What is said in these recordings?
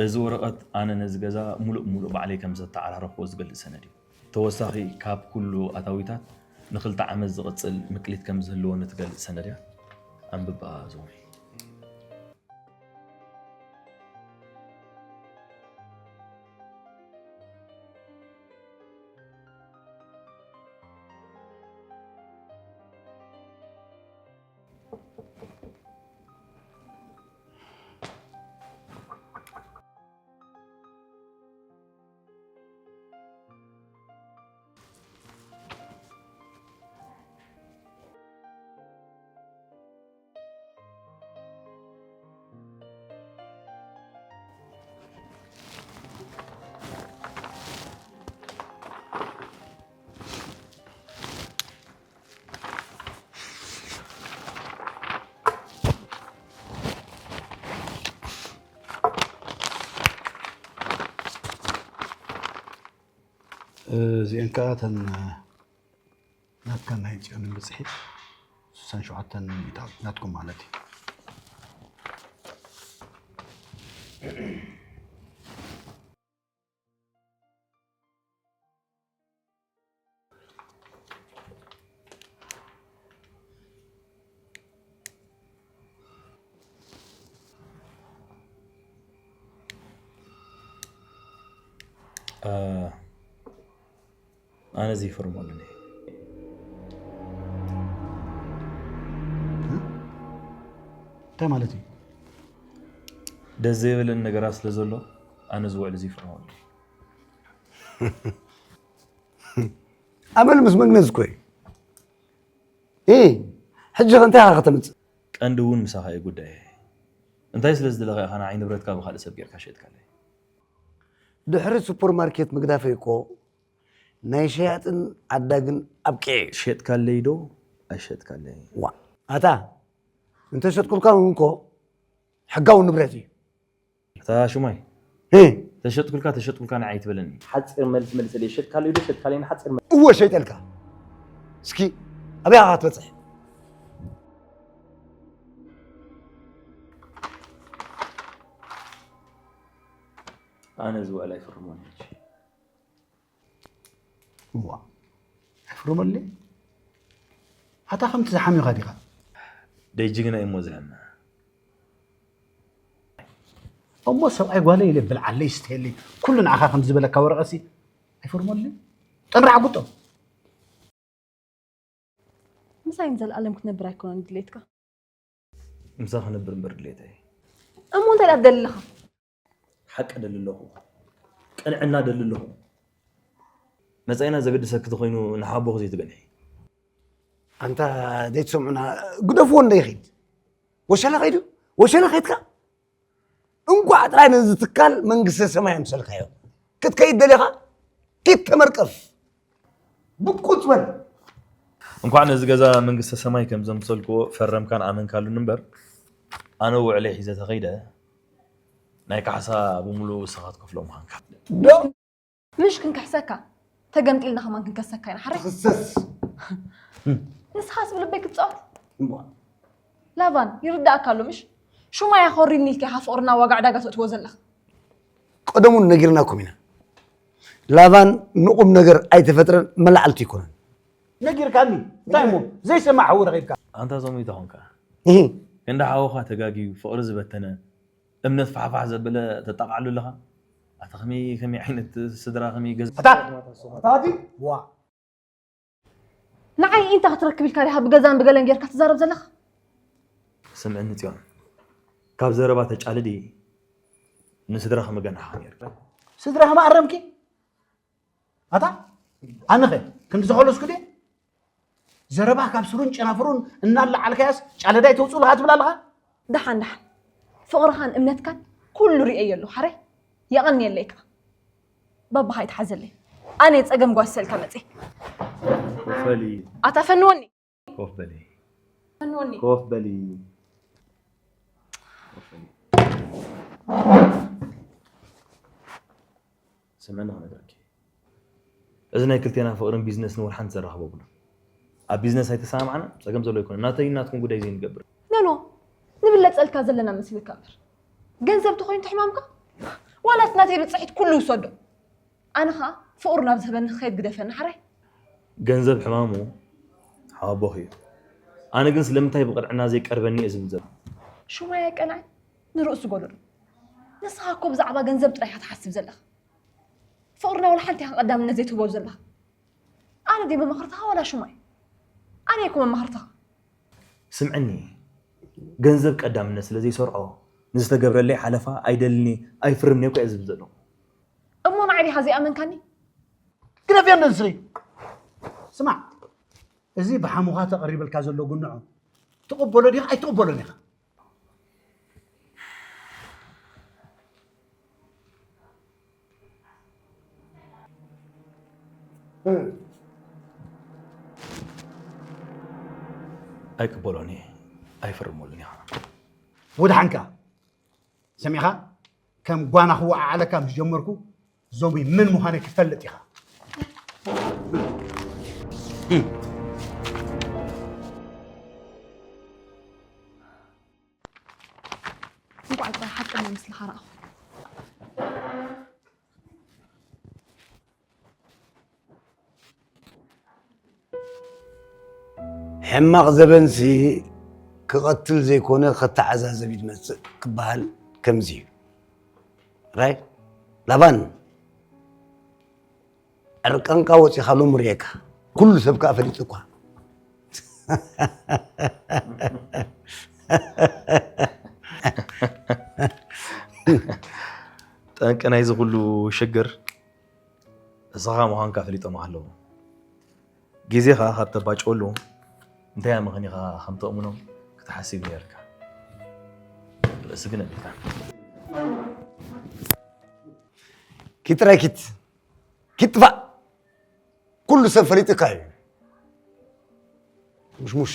እዚ ወረቐት ኣነ ነዚ ገዛ ሙሉእ ሙሉእ ባዕለይ ከም ዘተዓራረኽዎ ዝገልጽ ሰነድ እዩ። ተወሳኺ ካብ ኩሉ ኣታዊታት ንኽልተ ዓመት ዝቕጽል ምክሊት ከም ዝህልዎ ንትገልጽ ሰነድ እያ። ኣንብባ ዞሚ። እዚአን ከዓ እተን ናትካ ናይ ጽዮን ብጽሒት ስሳን ሸውዓተን ሚእታዊት ናትኩም ማለት እዩ። ኣነ እዚ ይፍርመሉኒ። እንታይ ማለት እዩ? ደስ ዘይብልን ነገራት ስለ ዘሎ ኣነ እዚ ውዕል እዚ ይፍርመሉኒ። ኣመል ምስ መግነዝ እኮ እዩ። እ፣ ሕጂ ከ እንታይ ኢኻ ከተምጽእ? ቀንዲ እውን ምሳኻ እዩ ጉዳይ። እንታይ ስለ ዝደለኻ ኢኻ ንዓይ ንብረትካ ብኻልእ ሰብ ጌርካ ሸጥካለይ? ድሕሪ ሱፐርማርኬት ምግዳፈይ እኮ ናይ ሸያጥን ዓዳግን ኣብቂዐ እዩ። ሸጥካለይ ዶ ኣይሸጥካለይ? ዋ፣ ኣታ እንተሸጥኩልካ እውን እኮ ሕጋዊ ንብረት እዩ። ኣታ ሹማይ፣ እ፣ ተሸጥኩልካ ተሸጥኩልካ ንዓይ ኣይትበለኒ። ሓፂር መልሲ መልሰለይ። ሸጥካለይ ዶ ሸጥካለይ? ሓፂር መልሲ። እወ ሸይጠልካ። እስኪ ኣበይ ኢኻ ክትበፅሕ? ኣነ እዚ ውዕል ኣይፍርሞን ሕጂ። እዋ፣ ኣይፍርመለይ። ኣታ ከምቲ ዝሓሚኻ ዲኻ? ደይ ጅግና እሞ ዝሕመ። እሞ ሰብኣይ ጓለይ ኢለ ብልዓለይ ስተየለይ ኩሉ ንዓኻ ከም ዝበለካ ወረቐሲ ኣይፍርመለይ። ጥራሕ ጉጦ። ምሳይ ንዘለኣለም ክትነብር ኣይኮነን ድሌትካ። ምሳኺ ክነብር እምበር ድሌተይ። እሞ እንታይ ደኣ ትደሊ ኣለኻ? ሓቂ ደሊ ኣለኹ። ቅንዕና ደሊ ኣለኹ። መጻኢና ዘገድሰኪ ተኾይኑ ንሓቦኺ ዘይትገንሒ። ኣንታ ዘይትሰምዑና ግደፍዎ እንዶ ይኺድ። ወሸላ ኸይዱ፣ ወሸላ ኸይድካ። እንኳዕ ጥራይ ነዚ ትካል መንግስተ ሰማይ ኣምሰልካዮ። ክትከይድ ደሊኻ? ኪድ ተመርቀፍ። ብቁጽ በል። እንኳዕ ነዚ ገዛ መንግስተ ሰማይ ከም ዘምሰልክዎ ፈረምካን ኣመንካሉን እምበር፣ ኣነ ውዕለይ ሒዘ ተኸይደ፣ ናይ ካሕሳ ብምሉኡ ንስኻ ትከፍሎ ምዃንካ። ዶ? ምሽ ክንክሕሰካ፣ ተገምጢልና ከማን ክንከሰካ ኢና፣ ሓራይ? ትኽሰስ። ንስኻስ ብልበይ ክትጻወት? እምቧ። ላቫን፣ ይርዳእካ ኣሎ፣ ምሽ? ሹማይ ኣኾሪኒ ኢልካ ኢኻ ፍቕርና ዋጋ ዕዳጋ ተእትዎ ዘለኻ። ቀደሙን ነጊርናኩም ኢና። ላቫን ንቑም ነገር ኣይተፈጥረን፣ መላዕልቲ ኣይኮነን። ነጊርካኒ፣ እንታይ እሞ ዘይሰማዕ ሓዊ ረኺብካ? ኣንታ ዞም ይተኾንካ። እህ። ክንዲ ሓውኻ ተጋግዩ፣ ፍቕሪ ዝበተነ፣ እምነት ፋሕፋሕ ዘበለ ተጣቕዓሉ ኣለኻ? ኣታ ከመይ፣ ከመይ ዓይነት ስድራ፣ ከመይ ገዛ? ኣታ፣ ኣታ ኣቲ፣ ዋ። ንዓይ ኢንታ ክትረክብ ኢልካ ዲኻ ብገዛን ብገለን ጌርካ ትዛረብ ዘለኻ? ስምዕኒ ጽዮን፣ ካብ ዘረባ ተጫልዲ ንስድራኺ ምገናሕኻ ኔርኪ። ስድራኺ መኣረምኪ? ኣታ፣ ኣነኸ ክንዲ ዝኸለስኩ ድየ? ዘረባ ካብ ስሩን ጨናፍሩን እናለዓልካያስ ጫለዳይ ተውፅኡ ኣለኻ ትብል ኣለኻ? ደሓን፣ ደሓን። ፍቕርኻን እምነትካን ኩሉ ርእየዮ ኣለኹ፣ ሓራይ። የቐንየለይ ከኣ። ባባኻ ኣይትሓዘለይ። ኣነ ጸገም ጓሲሰልካ መጽየ። ኮፍ በሊ። ኣታ ፈንወኒ። ኮፍ በሊ። ፈንወኒ። ኮፍ በሊ። ኮፍ በሊ። ስምዕኒ ክነግረኪ። እዚ ናይ ክልቴና ፍቕርን ቢዝነስን ወላ ሓንቲ ዘራኽቦ የብሉን። ኣብ ቢዝነስ ኣይተሰማማዕና፣ ጸገም ዘሎ ኣይኮነን። ናተይን ናትኩም ጉዳይ ዘይንገብር። ኖ፣ ኖ፣ ንብለጸልካ ዘለና መሲልካ እምበር። ገንዘብ ተኾይኑ ሕማምካ ዋላ እቲ ናተይ ብፅሒት ኩሉ ይውሰዶ። ኣነ ኸዓ ፍቕሩ ናብ ዝህበኒ ክኸይድ ግደፈኒ ሓራይ። ገንዘብ ሕማሙ ሓወቦኺ እዩ። ኣነ ግን ስለምንታይ ብቕንዕና ዘይቀርበኒ እየ ዝብል ዘሎ። ሹማይ ኣይቀንዐን ንርእሱ ጎደሎ። ንስኻ እኮ ብዛዕባ ገንዘብ ጥራይ ኢኻ ትሓስብ ዘለኻ። ፍቕርና ዋላ ሓንቲ ኢኻ ቀዳምነት ዘይትህቦ ዘለኻ። ኣነ ድየ መማኽርትኻ ዋላ ሹማይ? ኣነ እኮ መማኽርትኻ። ስምዕኒ፣ ገንዘብ ቀዳምነት ስለ ዘይሰርዖ ንዝተገብረለይ ሓለፋ ኣይደልኒ ኣይፍርምኒ እኮ እየ ዝብል ዘለኹ። እሞ ንዓይ ዲኻ ዘይኣመንካኒ? ግደፍዮ ነዚ ስሪ። ስማዕ፣ እዚ ብሓሙኻ ተቐሪበልካ ዘሎ ጉንዖ ትቕበሎ ዲኻ ኣይትቕበሎን ኢኻ? ኣይቅበሎን እየ ኣይፍርመሉን ኢኻ። ወድሓንካ ሰሚዕኻ? ከም ጓና ክወዓዓለካ ምስ ጀመርኩ ዞሚ መን ምዃነይ ክትፈልጥ ኢኻ። እንቋዕ ጥራይ ሓቂ ናይ ምስልኻ ረኣኹ። ሕማቕ ዘበንሲ ክቐትል ዘይኮነ ከተዓዛዘብ እዩ ዝመፅእ ክበሃል ከምዚ እዩ። ራይ ላባን ዕርቃንካ ወፂኻ ሎሚ ርእየካ ኩሉ ሰብ ከዓ ፈሊጡ እኳ ጠንቂ ናይዚ ኩሉ ሽግር እስኻ ምዃንካ ፈሊጦም ኣለዉ። ግዜ ኸኣ ካብ ተባጭወሉ እንታይ ኣመኽኒኻ ከም ተእምኖም ክትሓስብ ነይርካ። ርእሲ ግን ኣቢልካ። ኪድ ጥራይ ኪድ ኪድ ጥፋእ ኩሉ ሰብ ፈሊጥካ እዩ። ሙሽሙሽ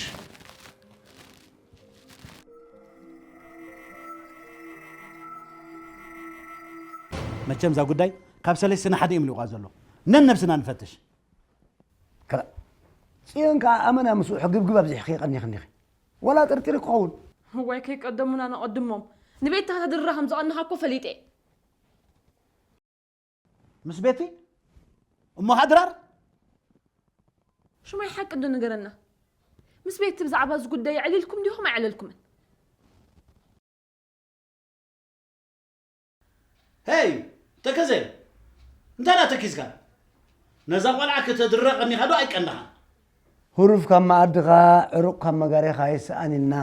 መቸም እዛ ጉዳይ ካብ ሰለስተ ንሓደ እዩ ምልቋ ዘሎ። ነን ነብስና ንፈትሽ። ከላ ፅዮን ከዓ ኣመና ምስኡ ሕግብግብ ኣብዚሕኺ ቀኒኺ እኒኺ። ወላ ጥርጢር ክኸውን። እዋይ ከይቀደሙና ነቐድሞም። ንቤት ተኸድራ ከም ዘቐንኻ እኮ ፈሊጠ። ምስ ቤቲ እሞ ሃድራር ሽማይ ሓቂ እንዶ ንገረና። ምስ ቤቲ ብዛዕባ እዚ ጉዳይ ኣዕሊልኩም ዲኹም ኣዕለልኩምን? ሄይ ተከዘ እንታይ ዳ ተኪዝካ? ነዛ ቆልዓ ከተድርራ ቀኒኻ ዶ ኣይቀንኻ? ህሩፍ ካብ መኣድኻ ዕሩቕ ካብ መጋሬኻ ኣይሰኣን ኢልና።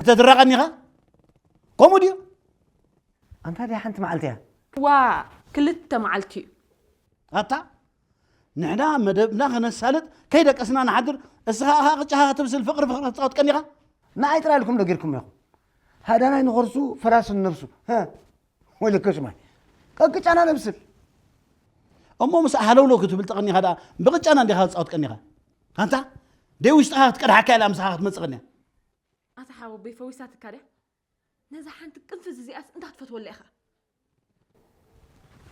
ከተድርራ ቀኒኻ? ከምኡ ድዩ? ኣንታ ድያ ሓንቲ መዓልቲ እያ። ዋ ክልተ መዓልቲ እዩ። ኣታ ንሕና መደብና ከነሳልጥ ከይደቀስና ንሓድር፣ እስኻ ኣኻ ቅጫኻ ክትብስል ፍቕሪ ፍቕሪ ክትጻወት ቀኒኻ? ንዓይ ጥራይ ኢልኩም ነጊርኩም ኢኹም። ሃዳናይ ንኸርሱ ፈራሲ ንነብሱ። ወይለከ ሽማይ ቀቅጫና ነብስል። እሞ ምስ ሃለውለው ክትብል ጠቐኒኻ ደኣ ብቕጫና እንዲኻ ክትጻወት ቀኒኻ? ኣንታ ደይ ውሽጥኻ ክትቀድሓካ ኢላ ምሳኻ ክትመጽእ ቀኒያ። ኣታ ሓወቦይ ፈዊሳትካ ድያ? ነዛ ሓንቲ ቅንፍዝ እዚኣስ እንታይ ክትፈትወላ ኢኻ?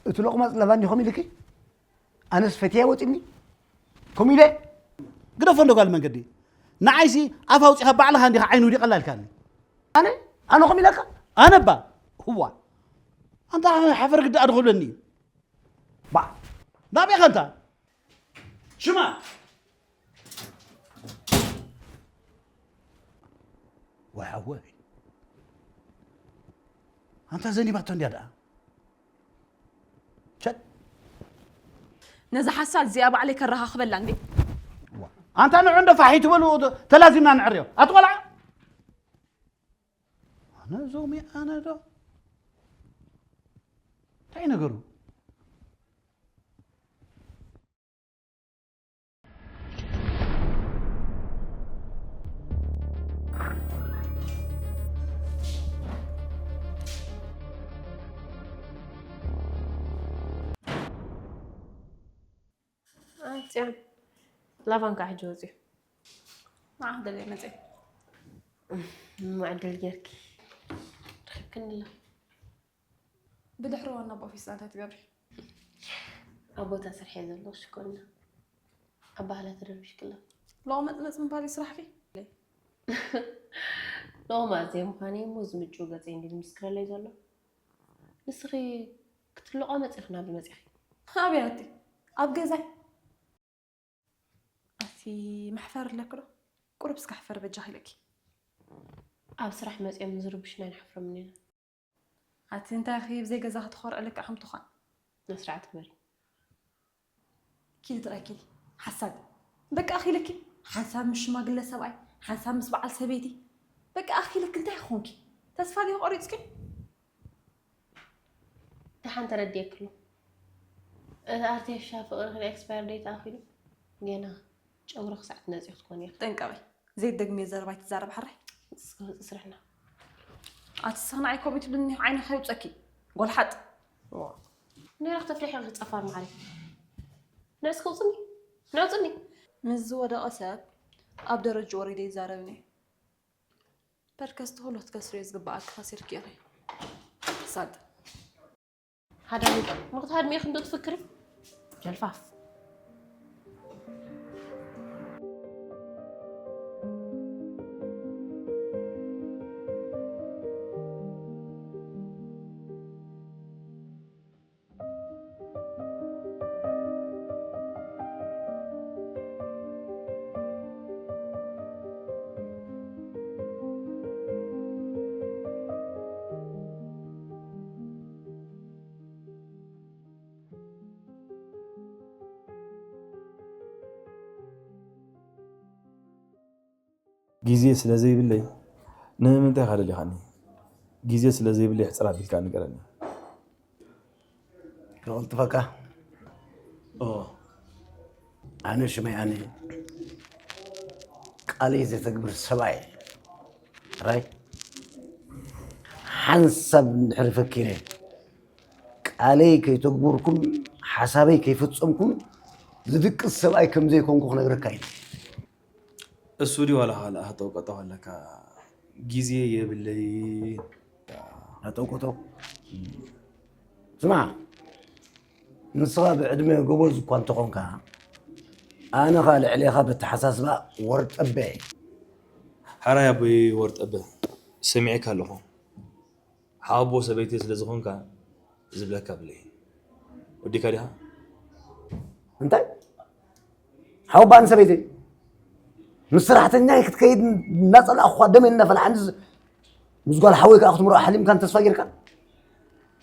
እቲ ሎቕማፅ ለባን ዲኹም ኢልኪ? ኣነስ ፈትያ ወፂኒ ከምኡ ኢለ ግደፎ እንዶ ጓል መንገዲ። ንዓይሲ ኣፍ ኣውፂኻ ባዕልኻ እንዲኻ ዓይኑ ውዲቐላ ኢልካኒ። ኣነ ኣነ ከምኡ ኢለካ? ኣነ እባ እዋ ኣንታ ሓፈር ግዳእ ዶ ክብለኒ እዩ? ባ ናበይ ኸንታ ሽማ ወይ ሓወይ ኣንታ ዘኒባቶ እንድያ ደኣ ቸል ነዛ ሓሳድ እዚኣ ባዕለይ ከረኻኽበላ እንዴ። ኣንታ ንዑ እንዶ ፋሕ ይትበሉ ተላዚምና ንዕርዮ ኣቲ ቆልዓ ኣነ ዞም ኣነ ዶ እንታይ ነገሩ ኣይ ፅዮን ላቫን ከዓ ሕጂ ወፅዩ ንዓ ክደልየ መፅየ ምዕድል ጌርኪ ረኺብክኒ ኣለኺ ብድሕሪ ዋና ኣቦ ኦፊስ እንታይ ትገብሪ? ኣብ ቦታ ስርሐ ዘለኹ ሽኮሪና ኣባህላ ተደርቢሽክላ ሎቕመፅመፅ ምባል እዩ ስራሕኪ? ሎቕማፅ ዘይምዃነይ እሞ እዚ ምጭው ገፀይ እንዲ ዝምስክረለይ ዘሎ ንስኺ ክትልቐ መፂኺ ናብ መፂኺ። ኣበይ ኣቲ? ኣብ ገዛይ። ኣቲ መሕፈር ኣለኪ ዶ? ቁሩብ እስከ ሕፈር በጃኺ ኢለኪ። ኣብ ስራሕ መፂኦም ዝርብሹና ኣይንሓፍሮምን ኢና። ኣቲ እንታይ ኢኺ ብዘይ ገዛኺ ትኾርዒ ለክዕኹም ትኾን? ስነ ስርዓት ግበሪ። ኪዲ ጥራይ ኪዲ። ሓሳድ። በቃ ኣኺለኪ። ሓንሳብ ምስ ሽማግለ ሰብኣይ፣ ሓንሳብ ምስ በዓል ሰበይቲ። በቃ ኣኺለኪ እንታይ ኾንኪ? ተስፋ ድዩ ቆሪፅኪ? ደሓን ተረዲኤኪ ኣሎ። እቲ ኣርቲፊሻል ፍቕርኺ ኤክስፓየር ዴት ኣኺሉ ገና ጨጉሪ ክሳዕ ትነፅዮ ክትኮኒ ኢኺ። ጠንቀቒ። ዘይትደግምዮ ዘረባ ኣይትዛረቢ ሕራይ። እስከ ውፅእ ስርሕና። ኣቲ ስኽና ኣይኮም ኢትብልኒ ዓይኒ ከይውፀኪ። ጎልሓጥ። ዋ። ነይራ ክተፍልሒ ኢኺ ፀፋር ማዕረይ። ንዕስ ክውፅኒ። ንውፅኒ። ምስ ዝወደቐ ሰብ ኣብ ደረጅ ወሪደ ይዛረብን እየ። ፐርከስቲ ኩሉ ክትከስርዮ ዝግበኣኪ ከሲርኪ ኢኺ። ሳጥ። ሃዳሚ ንክትሃድሚ ኢኺ እንዶ ትፍክሪ? ጀልፋፍ። ግዜ ስለ ዘይብለይ ንምንታይ ኢኻ ደሊኻኒ? ግዜ ስለ ዘይብለይ ሕጽር ኣቢልካ ንገረኒ። ከቐልጥፈካ? ኦ። ኣነ ሽመይ ኣነ ቃለይ ዘተግብር ሰብኣይ። ራይ? ሓንሳብ እንድሕር ፈኪረ ቃለይ ከይተግበርኩም ሓሳበይ ከይፈጸምኩም ዝድቅስ ሰብኣይ ከም ዘይኮንኩ ክነግረካ እዩ። እሱ ድዩ ዋላ ካልእ ሃጠውቀጠው ኣለካ? ግዜ የብለይ። ሃጠውቀጠው? ስማ፣ ንስኻ ብዕድመ ጎበዝ እኳ እንተኾንካ፣ ኣነ ኸኣ ልዕሌኻ በተሓሳስባ ወርጠበ እየ። ሓራይ ኣቦይ ወርጠበ፣ ሰሚዐካ ኣለኹ። ሓወቦ ሰበይቲ ስለ ዝኾንካ ዝብለካ ብለይ። ወዲካ ዲኻ? እንታይ? ሓወባ ንሰበይቲ ምስ ሰራሕተኛይ ክትከይድ እናጸላእኹ ደመይ እናፈላሓኒ ምስ ጓል ሓወይ ከኣ ክትምርዖ ሓሊምካን ተስፋ ጌርካ?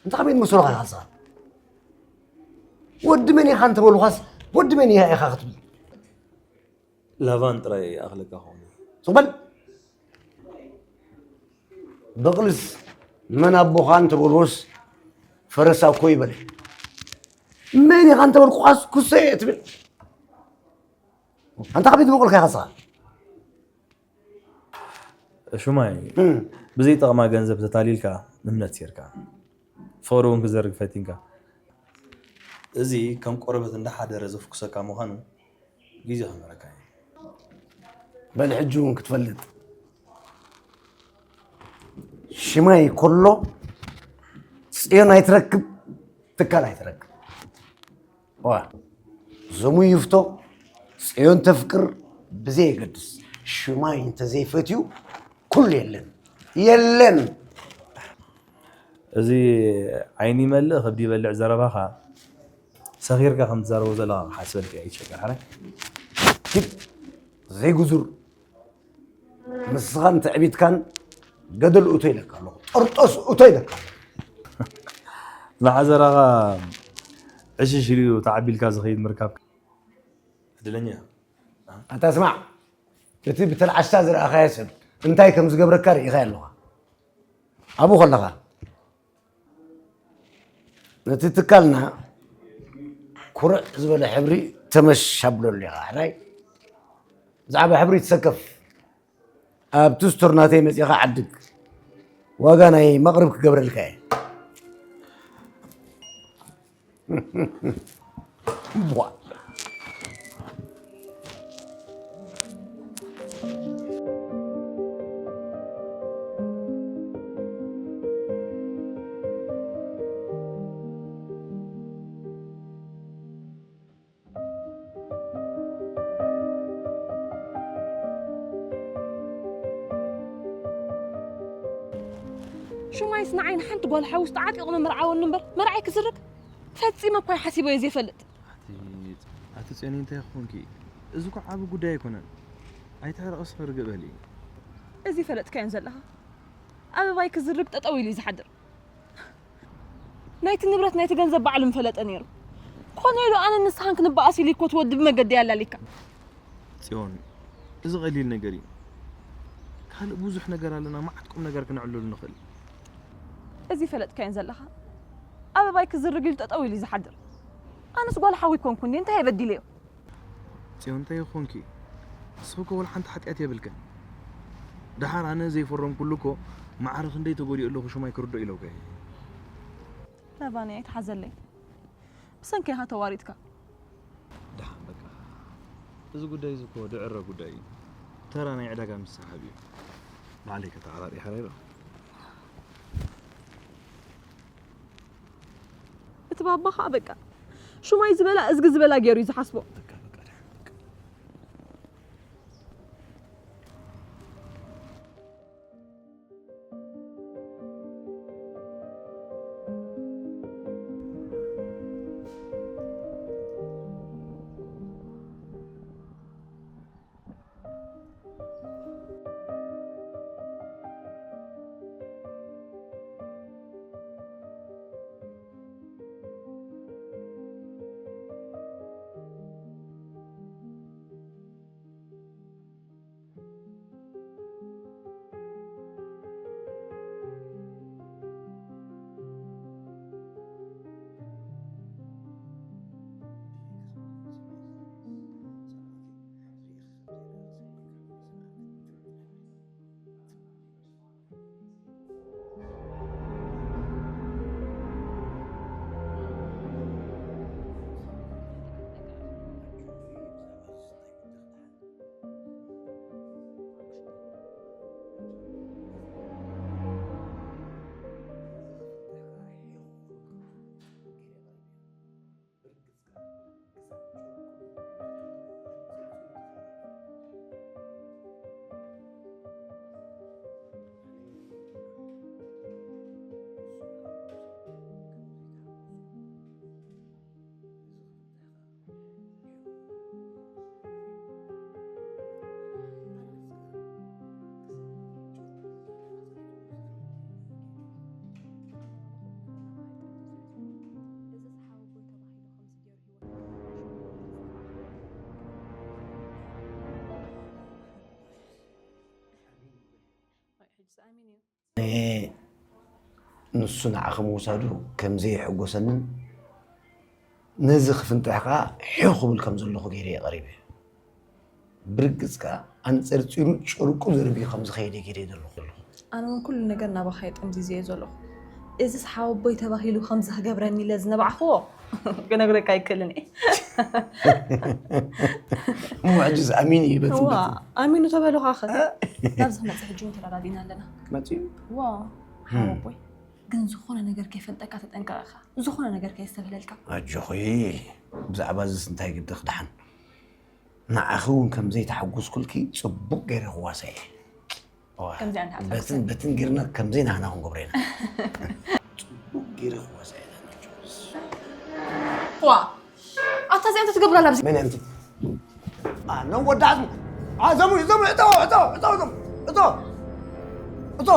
እንታይ ከመይ መሰልካ ኢኻ ንስኻ? ወዲ መን ኢኻ እንተበልኳስ ወዲ መን ኢኻ ኢኻ ክትብል? ላቫን ጥራይ ይኣኽለካ ኾን። ጽቕበል። በቕልስ መን ኣቦኻ እንተበልዎስ ፈረስ ኣኮ ይበለ። መን ኢኻ እንተበልኩኻስ ኩሰ እየ ትብል። ኣንታ ከመይ ትበቕልካ ኢኻ ንስኻ? ሹማይ፣ እም። ብዘይጠቕማ ገንዘብ ተታሊልካ እምነት ሴርካ። ፍቕሪ እውን ክዘርግ ፈቲንካ። እዚ ከም ቆርበት እንዳሓደረ ዘፍኩሰካ ምዃኑ ግዜ ክምህረካ እዩ። በል ሕጂ እውን ክትፈልጥ። ሽማይ ከሎ ጽዮን ኣይትረክብ፣ ትካል ኣይትረክብ። ዋ፣ ዘሙ ይፍቶ፣ ጽዮን ተፍቅር ብዘየገድስ ሽማይ እንተዘይፈትዩ ኩሉ የለን። የለን። እዚ ዓይኒ ይመልእ ከብዲ ይበልዕ ዘረባኻ ሰኺርካ ከም ትዛረቦ ዘለኻ ክሓስበልካ ኣይቸገር። ሓራይ? ግን ዘይጉዙር ንስኻን ትዕቢትካን ገደል እቶ ኢለካ ኣለኹ። ጠርጦስ እቶ ኢለካ ኣለኹ። መሓዘራኻ ዕሽሽ ኢሉ ተዓቢልካ ዝኸይድ ምርካብ ዕድለኛ። ኣታ ስማዕ፣ እቲ ብተልዓሽታ ዝረኣኻዮ ሰብ እንታይ ከም ዝገብረካ ርኢኻዮ ኣለኻ። ኣብኡ ከለኻ ነቲ ትካልና ኩርዕ ዝበለ ሕብሪ ተመሽ ኣብለሉ ኢኻ። ሕራይ ብዛዕባ ሕብሪ ትሰከፍ። ኣብቲ ስቶር ናተይ መጺኻ ዓድግ። ዋጋ ናይ መቕርብ ክገብረልካ እየ። ቧ። ሹማይስ ንዓይ ንሓንቲ ጓል ሓውስ ተዓጢቑ መመርዓወኒ እምበር መርዓይ ክዝርግ ፈጺመ እኳ ሓሲበዮ ዘይፈልጥ። ኣቲ ኣቲ ጽዮን እንታይ ኾንኪ? እዚ እኮ ዓቢ ጉዳይ ኣይኮነን። ኣይትሕረቒ እስኺ ርግእ በሊ። እዚ ፈለጥካዮን ዘለኻ ኣበባይ ክዝርግ ጠጠው ኢሉ እዩ ዝሓድር። ናይቲ ንብረት ናይቲ ገንዘብ ባዕሉ ምፈለጠ ነይሩ። ኮነ ኢሉ ኣነ ንስኻን ክንበኣስ ኢሉ እኮ ትወዲ ብመገዲ ኣላሊካ። ጽዮን፣ እዚ ቀሊል ነገር እዩ። ካልእ ብዙሕ ነገር ኣለና፣ መዓት ቁም ነገር ክነዕልሉ ንኽእል። እዚ ፈለጥካዮን ዘለኻ ኣበባይ ክዝርግ ኢሉ ጠጠው ኢሉ እዩ ዝሓድር። ኣነስ ጓል ሓዊ ኮንኩ እንዴ እንታይ በዲለዮ? ጽዮን እንታይ ይኾንኪ? ንስኺ እኮ ወላ ሓንቲ ሓጢኣት የብልክን። ደሓር ኣነ ዘይፈረምኩሉ እኮ ማዕረ ክንደይ ተጎዲኡ ኣለኹ ሽማይ ክርድኦ ኢለውካ እየ። ለባኒ ኣይትሓዘለይ። ብሰንኪ ኢኻ ተዋሪድካ። ደሓን በቃ። እዚ ጉዳይ እዚ እኮ ድዕረ ጉዳይ እዩ። ተራ ናይ ዕዳጋ ምስሓብ እዩ። ባዕለይ ከተዓራሪ ሓራይ ዶ? እቲ ባባ ኸዓ በቃ ሹማይ ዝበላ እዝጊ ዝበላ ገይሩ እዩ ዝሓስቦ። በቃ በቃ ደሓን በቃ። ንሱ ንዓኺ ምውሳዱ ከም ዘየሐጎሰንን ነዚ ክፍንጥሕ ከኣ ሒው ክብል ከም ዘለኹ ገይረ እየ ቀሪበ። ብርግጽ ከኣ ኣንጸርጺሩ ጨርቁ ዘርጊሑ ከም ዝኸይደ ገይረ እየ ዘለኹ። ኣነ እውን ኩሉ ነገር ናባኻ እየ ጠምዚዘዮ ዘለኹ። እዝስ ሓወቦይ ተባሂሉ ከምዚ ክገብረኒ ኢለ ዝነባዕኽዎ ክነግረካ ኣይክእልን እየ። እሞ ሕጂስ ኣሚኑ እዩ በትን እዋ በትን። ኣሚኑ ተበሉኻ ኸ ናብዚ ክመፅእ ሕጂ እውን ተረዳዲእና ኣለና። መፅኡ? ዋ ሓወቦይ ግን ዝኾነ ነገር ከይፈልጠካ ተጠንቀቐኻ። ዝኾነ ነገር ከየስተብህለልካ። ኣጆኺ ብዛዕባ እዝስ እንታይ ግድኽ ደሓን። ንዓኺ እውን ከም ዘይተሓጎስኩልኪ ጽቡቕ ገይረ ክዋሰ እየ። እዋ፣ ከምዚኣ እንተኣትካ በትን በትን ጌርና ከም ዘይናህና ክንገብሮ ኢና። ጽቡቕ ገይረ ክዋሰ እየ። ዋ ኣታ እዚኣ እንታይ ትገብር ኣላ ኣብዚ? መን እያ ኣንቲ? ኣነ ወዲ ዓጽሚ። ኣዘሙ፣ ዘሙ፣ እቶ፣ እቶ፣ እቶ፣ እቶ፣ እቶ፣ እቶ።